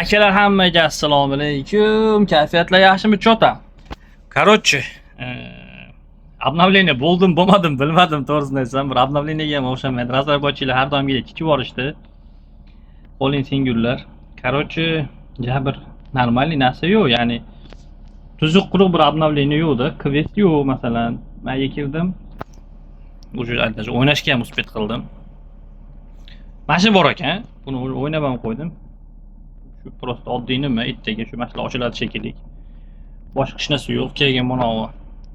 Akalar, hammaga assalomu alaykum. Kayfiyatlar yaxshimi, чё там? Короче, обновление bo'ldim, bo'lmadim, bilmadim, to'g'risini aytsam, bir обновление ga ham o'xshamaydi. Разработчик lar har doimgidek chichib yuborishdi. Qo'ling singullar. Короче, ja bir нормальный narsa yo'q, ya'ni tuzuq quruq bir обновление yo'qda. Kvest yo'q, masalan. Menga kirdim. Уже даже o'ynashga ham успеть qildim. Mana shu bor ekan. Buni o'ynab ham qo'ydim. Shu просто oddiy nima, ertaga shu masala ochiladi shekilli. Boshqa hech narsa yo'q. Keyin mana bu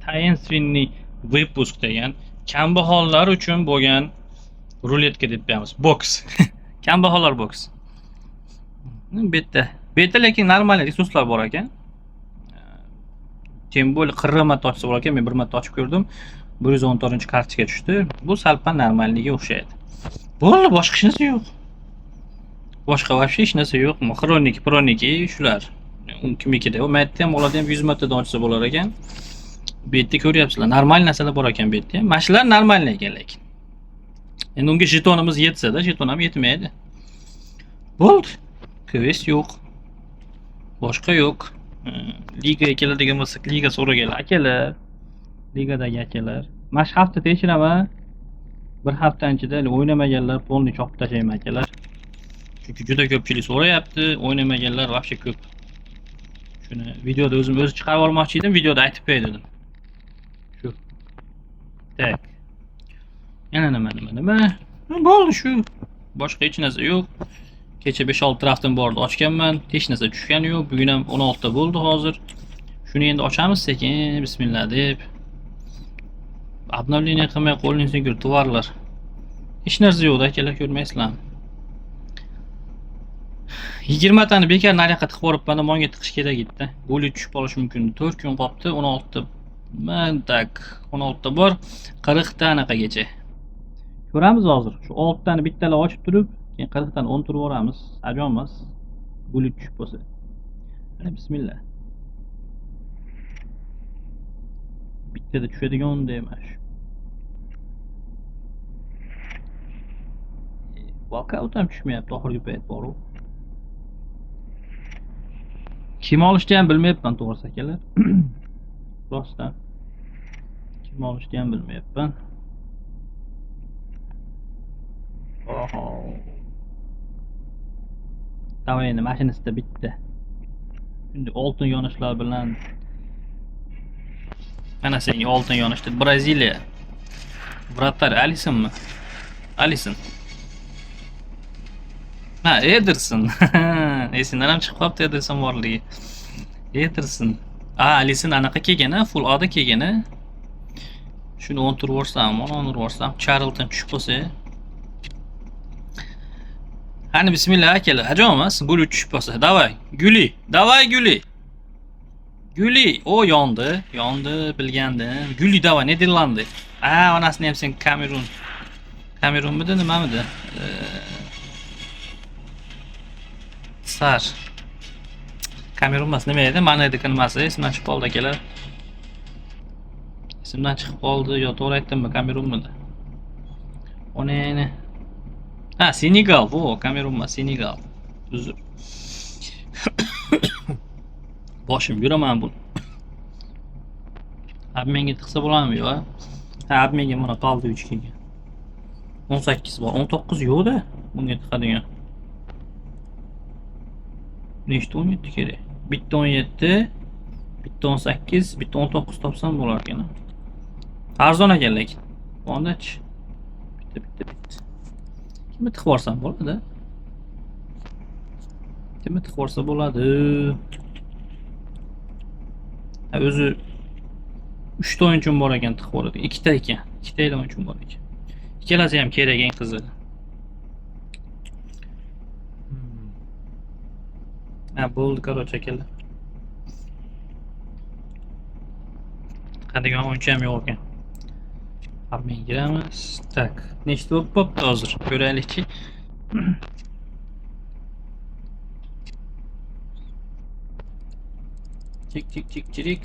таинственный выпуск degan kambag'allar uchun bo'lgan ruletka deb qo'yamiz. Boks. Kambag'allar boks. Bu yerda. Bu yerda lekin normal resurslar bor ekan. Тем более 40 marta ochsa bo'lar ekan. Men bir marta ochib ko'rdim. 114-kartochka tushdi. Bu salpan normalligiga o'xshaydi. Bo'ldi, boshqa hech narsa yo'q. Boshqa вообще hech narsa yo'q. Xroniki, proniki shular. U kimnikida. U maytda ham oladi ham 100 martadan ochsa bo'lar ekan. Bu yerda ko'ryapsizlar, normal narsalar bor ekan bu yerda ham. Mana shular normal ekan lekin. Endi unga jetonimiz yetsa-da, jeton ham yetmaydi. Bo'ldi. Kvest yo'q. Boshqa yo'q. Ligaga keladigan bo'lsak, liga so'raganlar akalar, ligadagi akalar. Mana shu hafta tekshiraman. Bir haftaning ichida o'ynamaganlar полный chopib tashlayman, akalar. Chunki juda ko'pchilik so'rayapti, o'ynamaganlar вообще ko'p. Shuni videoda o'zim o'zi chiqarib olmoqchi edim, videoda aytib qo'y dedim. Shu. Так. Yana nima, nima, nima? Bo'ldi shu. Boshqa hech narsa yo'q. Kecha 5-6 draftim bor edi, ochganman. Hech narsa tushgani yo'q. Bugun ham 16 ta bo'ldi hozir. Shuni endi ochamiz sekin, bismillah deb. Обновление qilmay qo'lning singur tovarlar. Hech narsa yo'q akalar, ko'rmaysizlarmi? 20 tani bekor nariyoqqa tiqib yuboribman, monga tiqish kerak edi. Goli tushib qolishi mumkin. 4 kun qolibdi, 16. Man так, 16 ta bor, 40 ta anaqagacha. Ko'ramiz hozir. Shu 6 tani bittalab ochib turib, keyin 40 tani 10 turib yuboramiz. Ajob emas. Goli tushib qolsa. Mana bismillah. Bittada tushadigan emas. Walkout ham tushmayapti oxirgi payt boru. Kim olishni ham bilmayapman to'g'risi, akalar. Rostdan. Kim olishni ham bilmayapman. Oho. Давай endi mashinasida bitta. Shunday oltin yonishlar bilan mana senga oltin yonishdi. Braziliya. Вратарь Alisonmi? Alisson. Ha, Ederson. Esimdan ham chiqib qolibdi Ederson borligi. Ederson. A, Alisson anaqa kelgan, a, full A'da kelgan, a. Shuni 10 turib yuborsam, 10 urib yuborsam, Charlton tushib qolsa. Qani bismillah akalar, ajob emas, gul tushib qolsa. Давай, Guli, давай Guli. Guli, o yondi, yondi, bilgandim. Guli, давай, Niderlandiya. A, onasini ham sen Kamerun. Kamerunmidi, nimamidi? Sar. Kamerun emas, nima edi? Manediki nimasi? Esimdan chiqib qoldi, akalar. Esimdan chiqib qoldi. Yo, to'g'ri aytdimmi? Kamerunmidi? Onani. Ha, Senegal, bu Kamerun emas, Senegal. Uzr. Boshim yuraman bu. Obmenga tiqsa bo'ladimi yo'q? Ha, obmenga mana Pavlovich kelgan. 18 bor, 19 yo'q-da bunga tiqadigan. Nechta 17 kerak? Bitta 17, bitta 18, bitta 19 topsam bo'lar ekan. Arzon ekan lekin. Ondachi. Bitta, bitta, bitta. Kimni tiqib yuborsam bo'ladi? Kimni tiqib yuborsa bo'ladi? Ha, o'zi 3 ta o'yinchim bor ekan tiqib yuboradi. Ikkita ekan. Ikkita o'yinchim bor ekan. Ikkalasi ham kerak eng qizig'i. Ha, bo'ldi, короче, akalar. Tiqadigan o'yinchi ham yo'q ekan. Obmen giramiz. Так, nechta bo'lib qolibdi hozir? Ko'raylikchi. Chik chik chik chirik.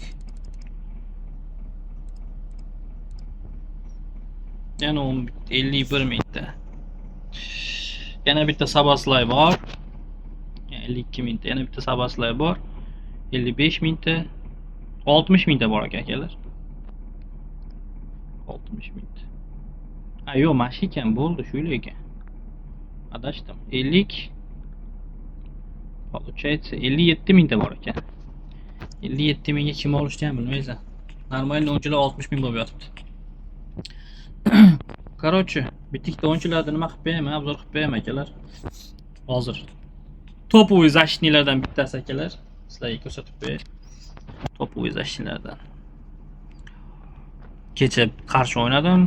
Yana 51 mingta. Yana bitta Sabaslay bor. 52 mingta. Yana bitta Soboslay bor. 55 mingta. 60 mingta bor ekan, akalar. 60 mingta. Ha, yo'q, mana shu ekan, bo'ldi, shular ekan. Adashdim. 50, получается, 57 mingta bor ekan. 57 mingga kim olishni ham bilmaysan. Нормальный o'yinchilar 60 ming bo'lib yotibdi. Короче, bitta ikkita o'yinchilarni nima qilib beraman, обзор qilib beraman, akalar. Hozir топовый защитник lardan bittasi, akalar. Sizlarga ko'rsatib beray. Топовый защитник lardan. Kecha qarshi o'ynadim.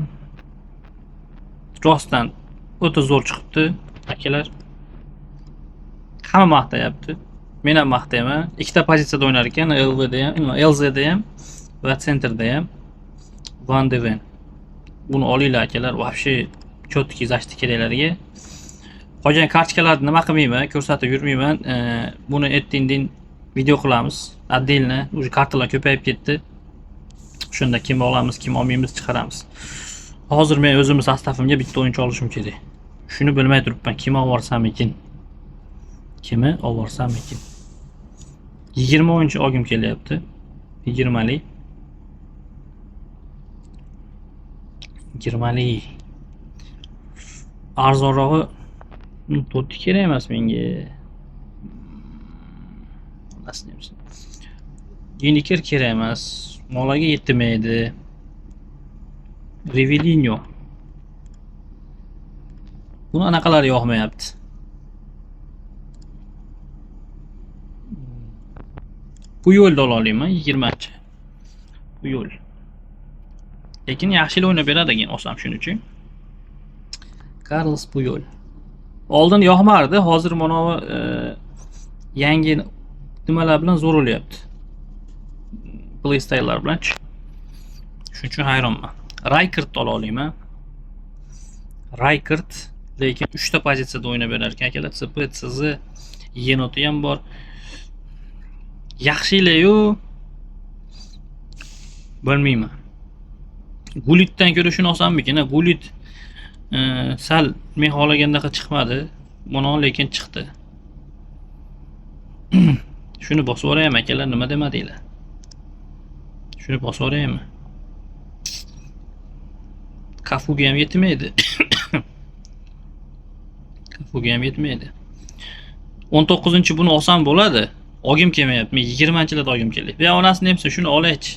Rostdan o'ta zo'r chiqibdi, akalar. Hamma maqtayapti. Men ham maqtayman. Ikkita pozitsiyada o'ynar ekan, LVda ham, nima, LZda ham va центр da ham. Van de Ven. Buni olinglar, akalar, вообще четкий защита keraklariga. Qolgan kartochkalarni nima qilmayman, ko'rsatib yurmayman. Buni ertandan video qilamiz. Отдельно, уже kartalar ko'payib ketdi. Shunda kim olamiz, kim olmaymiz, chiqaramiz. Hozir men o'zimni состав imga bitta o'yinchi olishim kerak. Shuni bilmay turibman, kim olib borsam ekan? Kimni olib borsam ekan? 20 o'yinchi olgim kelyapti. 20lik. 20lik. Arzonrog'i Totti kerak emas menga. Onasini emsin. Yeniker kerak emas. Molaga yetmaydi. Rivelinho. Buni anaqalari yoqmayapti. Puyolni ola olaman 20-chi. Puyol. Lekin yaxshi o'ynab beradi ekan olsam shuning uchun. Carlos Puyol. Oldin yoqmardi, hozir mana bu yangi nimalar bilan zo'r o'lyapti. Playstyle'lar bilan. Shuning uchun hayronman. Rijkaard ola olaman. Rijkaard lekin 3 ta pozitsiyada o'ynab berar ekan, akalar. CP, CZ, Yenoti ham bor. Yaxshilar-yu, bilmayman. Gulitdan ko'ra shuni olsammikin? Ha, Gulit sal men xohlagandaqa chiqmadi. Buni lekin chiqdi. Shuni bosib yuboraymi, akalar, nima demadinglar? Shuni bosib yuboraymi? Kafuga ham yetmaydi. Kafuga ham yetmaydi. 19-chi buni olsam bo'ladi. Olgim kelmayapti. Men 20-chilarda olgim kelyapti. Ya onasini emsa shuni olaychi.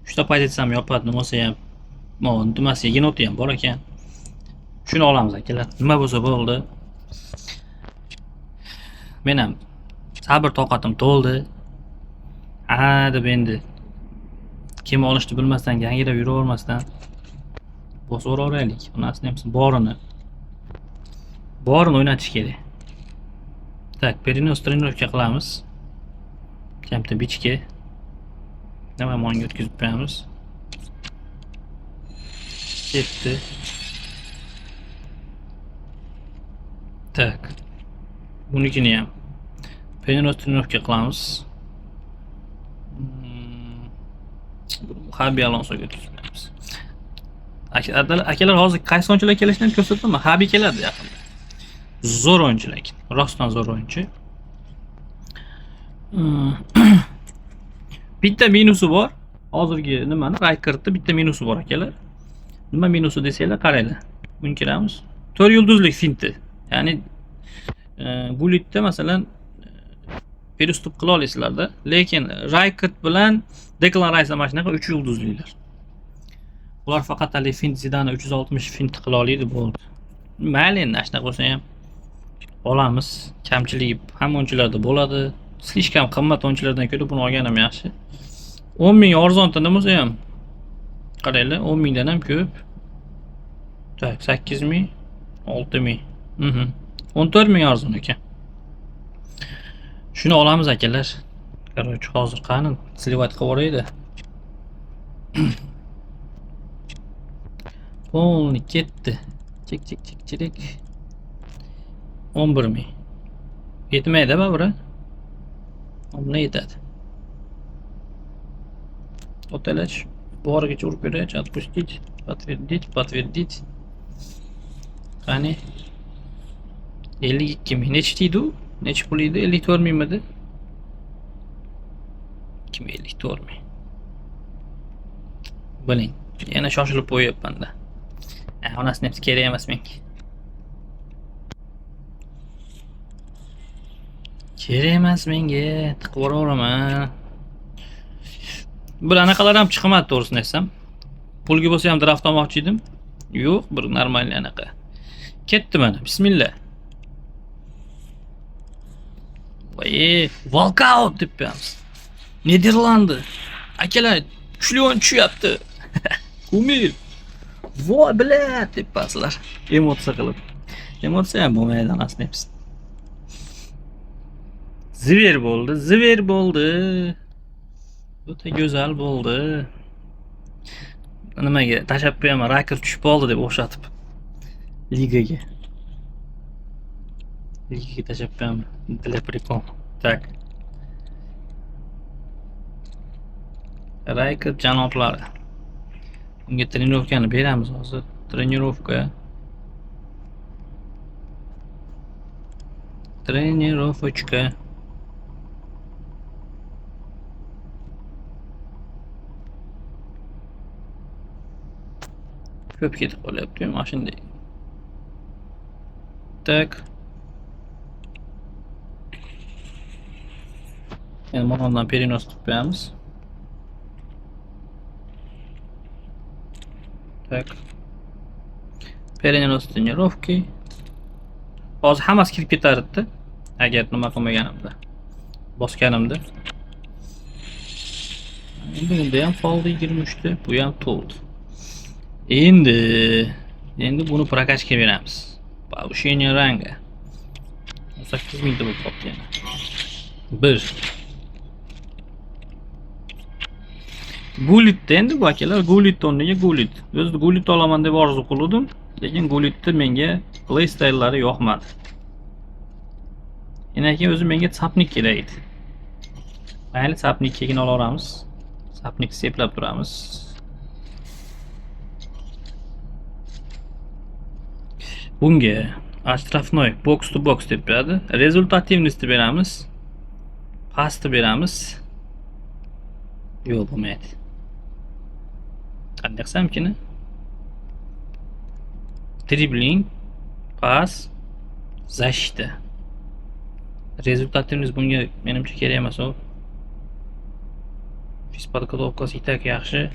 Uchta pozitsiyam yopadi, nima bo'lsa ham. Nimasi, Yenoti ham bor ekan. Shuni olamiz, akalar. Nima bo'lsa bo'ldi. Men ham sabr toqatim to'ldi. Ha deb endi kim olishni bilmasdan gangirab yuravermasdan bosib yuboraylik. Onasini emsin, borini. Borini o'ynatish kerak. Так, перенос тренировка qilamiz. Kamta bichka. Nima monga o'tkazib qo'yamiz. Ketdi. Так. Bunikini ham перенос тренировка qilamiz. Xabi Alonsoga o'tkazib qo'yamiz. Akalar, hozir qaysi o'yinchilar kelishini ham ko'rsataman. Xabi keladi yaqinda. Zo'r o'yinchi lekin, rostdan zo'r o'yinchi. Bitta minusi bor. Hozirgi nimani Rijkaardda bitta minusi bor, akalar. Nima minusi desanglar, qaranglar. Buni kiramiz. 4 yulduzlik finti. Ya'ni Gulitda masalan переступ qila olasizlarda, lekin Rijkaard bilan Declan Rice mana shunaqa 3 yulduzliklar. Ular faqat haligi fint Zidane 360 fint qila oladi, bo'ldi. Mayli endi, shunaqa bo'lsa ham olamiz. Kamchiligi hamma o'yinchilarda bo'ladi. Слишком qimmat o'yinchilardan ko'ra buni olganim yaxshi. 10 ming arzon nima bo'lsa ham. Qaranglar, 10 mingdan ham ko'p. Так, 8 ming, 6 ming. 14 ming arzon ekan. Shuni olamiz, akalar. Короче, hozir qani сливать qilib yuboraydi. Полный ketdi. Chek chek chek chek. 11 ming. Yetmaydi baribir. Buni yetadi. Otelach borigacha urib beraychi, отпустить, подтвердить, подтвердить. Qani 52 ming nechi deydi u? Necha pul edi? 54 mingmidi? Kim 54 ming? Biling. Yana shoshilib qo'yyapman-da. Onasini hepsi kerak emas menga. Kerak emas menga, tiqib yuboraveraman. Bir anaqalar ham chiqmadi to'g'risini aytsam. Pulga bo'lsa ham draft olmoqchi edim. Yo'q, bir normal anaqa. Ketdi mana, bismillah. Voy, walkout deb qo'yamiz. Niderlandi. Akalar, kuchli o'yin tushyapti. Kumir. Voy, bilat deb paslar. Emotsiya qilib. Emotsiya ham bo'lmaydi anasini hepsi. Zver bo'ldi, zver bo'ldi. O'ta go'zal bo'ldi. Nimaga tashlab qo'yaman, raker tushib qoldi deb o'xshatib. Ligaga. Ligaga tashlab qo'yaman. Для прикол. Так. Rayker janoblari. Unga trenirovkani beramiz hozir. Trenirovka. Trenirovka. Ko'p ketib qolyapti mana shunday. Tak. Endi mana bundan перенос qilib qo'yamiz. Tak. Перенос тренировки. Hozir hammasi kirib ketardi. Agar nima qilmaganimda. Bosganimda. Endi bunda ham qoldi 23 ta, bu ham to'ldi. Endi buni prokachka beramiz. Повышение ранга. 18 mingta bo'lib qoldi yana. 1. Gulitda endi bu akalar Gullit o'rniga Gullit. O'zi Gullit olaman deb orzu qildim, lekin Gullitni menga play stylelari yoqmadi. Endi keyin o'zi menga Sapnik kerak edi. Mayli, Sapnik keyin olaveramiz. Sapnik seplab turamiz. Bunga штрафной box to box deb beradi. Rezultativностьni beramiz. Pastni beramiz. Yo'q, bo'lmaydi. Qanday qilsamkini? Dribling, pas, защита. Rezultativность bunga menimcha kerak emas u. Физподготовкасы и так yaxshi.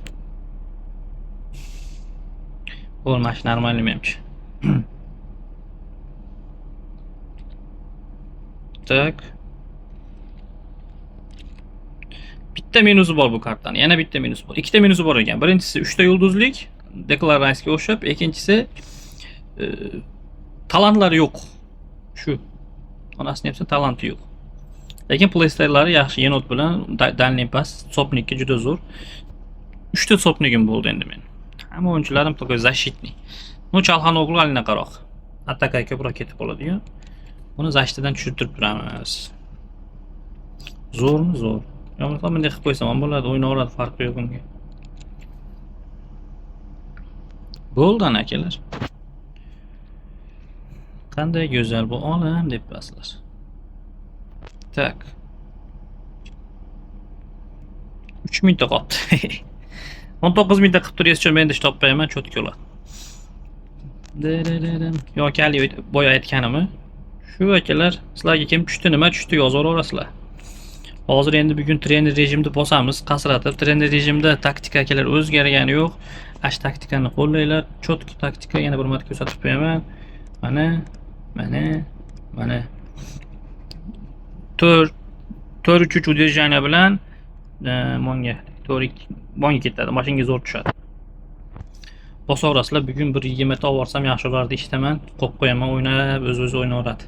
Bo'ldi, mana shu normal menimcha. Tak. Bitta minusi bor bu kartani. Yana bitta minusi bor. Ikkita minusi bor ekan. Birinchisi 3 ta yulduzlik, Declan Rice'ga o'xshab, ikkinchisi talantlari yo'q. Shu. Onasini hepsi talanti yo'q. Lekin playstylelari yaxshi. Yenot bilan дальний pas, Sopnikka juda zo'r. 3 ta Sopnikim bo'ldi endi men. Hamma o'yinchilarim такой защитный. Ну, Chalhanoglu alinaqaroq. Atakaga ko'proq ketib qoladi-yu. Buni защитаdan tushirib turamiz. Zo'rmi? Zo'r. Yo, masalan, bunday qilib qo'ysam ham bo'ladi, o'ynaveradi, farqi yo'q unga. Bo'ldi ana akalar. Qanday go'zal bu olam deb bilasizlar. Tak. 3 mingta qoldi. 19 mingta qilib turyapsiz, men endi ish topmayman, cho'tka bo'ladi. Yoki hali boya aytganimni, shu akalar, sizlarga kim tushdi, nima tushdi yozaverasizlar. Hozir endi bugun trener rejimda bosamiz, qasratib. Trener rejimda taktika akalar o'zgargani yo'q. Ash taktikani qo'llanglar. Cho'tki taktika yana bir marta ko'rsatib qo'yaman. Mana, mana, mana. 4 4 3 3 удержание bilan monga 4 2 monga ketadi. Mashinga zo'r tushadi. Bosaverasizlar. Bugun bir 20 ta olib borsam yaxshi bo'lardi, ishdaman. Qo'yib qo'yaman, o'ynab, o'z-o'zi o'ynaveradi.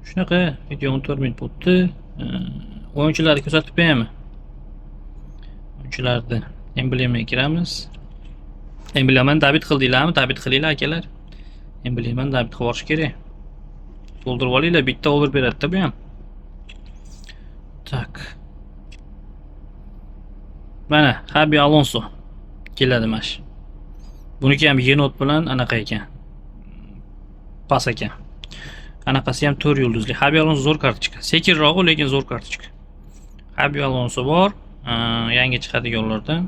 Shunaqa video 14 minut bo'ldi. O'yinchilarni ko'rsatib qo'yaymi? O'yinchilarni emblemaga kiramiz. Emblemani dabit qildinglarmi? Dabit qilinglar akalar. Emblemani dabit qilib olish kerak. To'ldirib olinglar, bitta over beradi-da bu ham. Tak. Mana Xabi Alonso keladi mana shu. Buniki ham yenot bilan anaqa ekan. Pas ekan. Anaqasi ham 4 yulduzli. Xabi Alonso zo'r kartochka. Sekinrog'i, lekin zo'r kartochka. Xabi Alonso bor. Yangi chiqadiganlardan.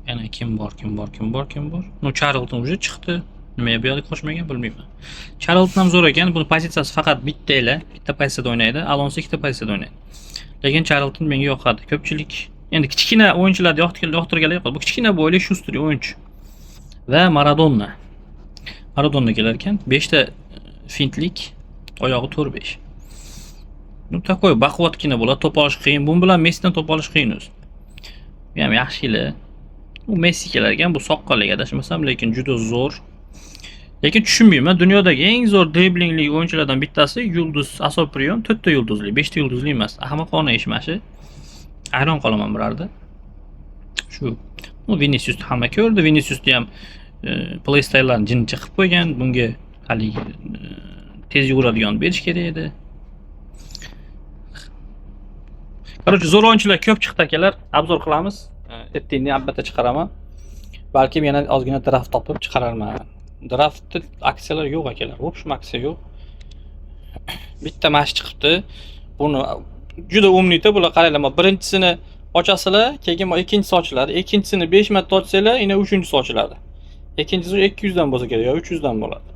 Yana kim bor, kim bor, kim bor, kim bor? Ну, Charlton уже chiqdi. Nimaga bu yoqda qo'shmagan, bilmayman. Charlton ham zo'r ekan. Buni pozitsiyasi faqat bitta ila, bitta pozitsiyada o'ynaydi. Alonso ikkita pozitsiyada o'ynaydi. Lekin Charlton menga yoqadi. Ko'pchilik endi kichkina o'yinchilarni yoqtirganlar yoqadi. Bu kichkina bo'yli, шустрый o'yinchi. Va Maradona. Maradona kelar ekan. 5 ta fintlik, oyog'i 4-5. Ну, такой baquvvatgina bo'ladi. To'p olish qiyin. Bu bilan Messidan to'p olish qiyin o'zi. Bu ham yaxshi. Bu Messi kelar ekan, bu soqqalik adashmasam, lekin juda zo'r. Lekin tushunmayman, dunyodagi eng zo'r driblingli o'yinchilardan bittasi yulduz особый приём 4 ta yulduzli, 5 ta yulduzli emas. Ahmoqona ish mana shu. Hayron qolaman birarda. Shu. Bu Viniciusni hamma ko'rdi. Viniciusni ham playstyle'larni jincha qilib qo'ygan. Bunga haligi tez yuguradigan berish kerak edi. Короче, zo'r o'yinchilar ko'p chiqdi, akalar. Обзор qilamiz. Ertangi albatta chiqaraman. Balkim yana ozgina draft topib chiqararman. Draftda aksiyalar yo'q, akalar. В общем, aksiya yo'q. Bitta mash chiqibdi. Buni juda умный da bular, qaranglar, mana birinchisini ochasizlar, keyin ikkinchisi ochiladi. Ikkinchisini 5 marta ochsanglar, yana uchinchisi ochiladi. Ikkinchisi 200 dan bo'lsa kerak yo 300 dan bo'ladi.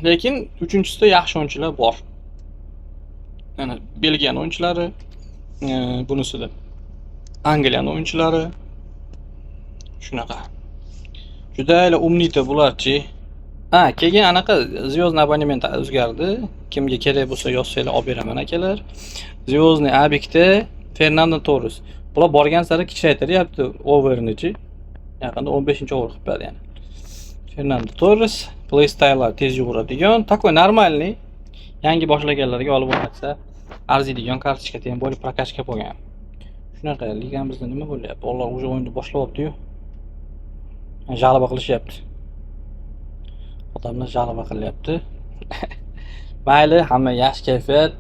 Lekin uchinchisida yaxshi o'yinchilar bor. Mana Belgiyani o'yinchilari, bunisida Angliyani o'yinchilari shunaqa. Juda умный da bularchi. Ha, keyin anaqa звездный abonement o'zgardi. Kimga kerak bo'lsa, yozsanglar, olib beraman, akalar. Звездный abikda Fernando Torres. Bular borgan sari kichraytiryapti overnichi. Yaqinda 15-over qilib berdi yana. Fernando Torres, playstyle'lar tez yuguradigan, такой нормальный. Yangi boshlaganlarga olib o'ynatsa arziydigan kartochka, тем более прокачка bo'lgan. Shunaqa, ligamizda nima bo'lyapti? Bolalar уже o'yinni boshlayapti-yu. Жалоба qilishyapti. Odamlar жалоба qilyapti. Mayli, hamma yaxshi kayfiyat.